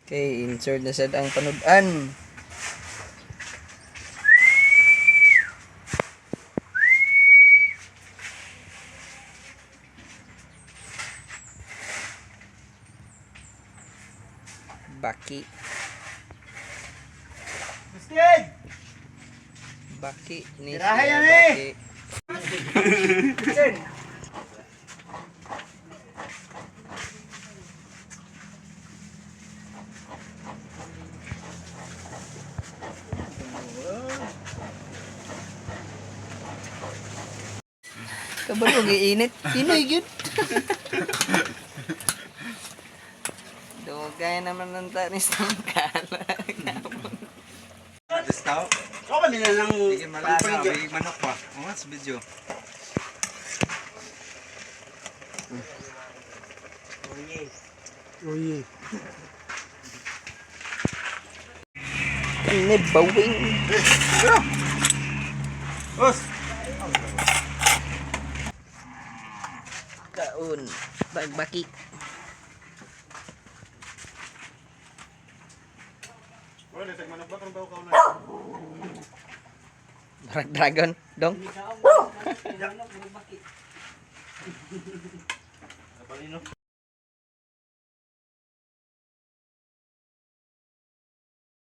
Okay, insert na sad ang panudan. Baki. Busted! Baki ni Tirahin siya, na ni! baki. Kabalo giinit. Pinoy gyud. Dugay naman ng tanis ng kala. Discount? Ako ba nila ng Sige, malasa. May manok pa. Oh, sa video. Kani bawing. Boss! Kaon. Bagbaki. Wala, tagmanok ba kung ka na? Dark Dragon. Dong. Kapalino.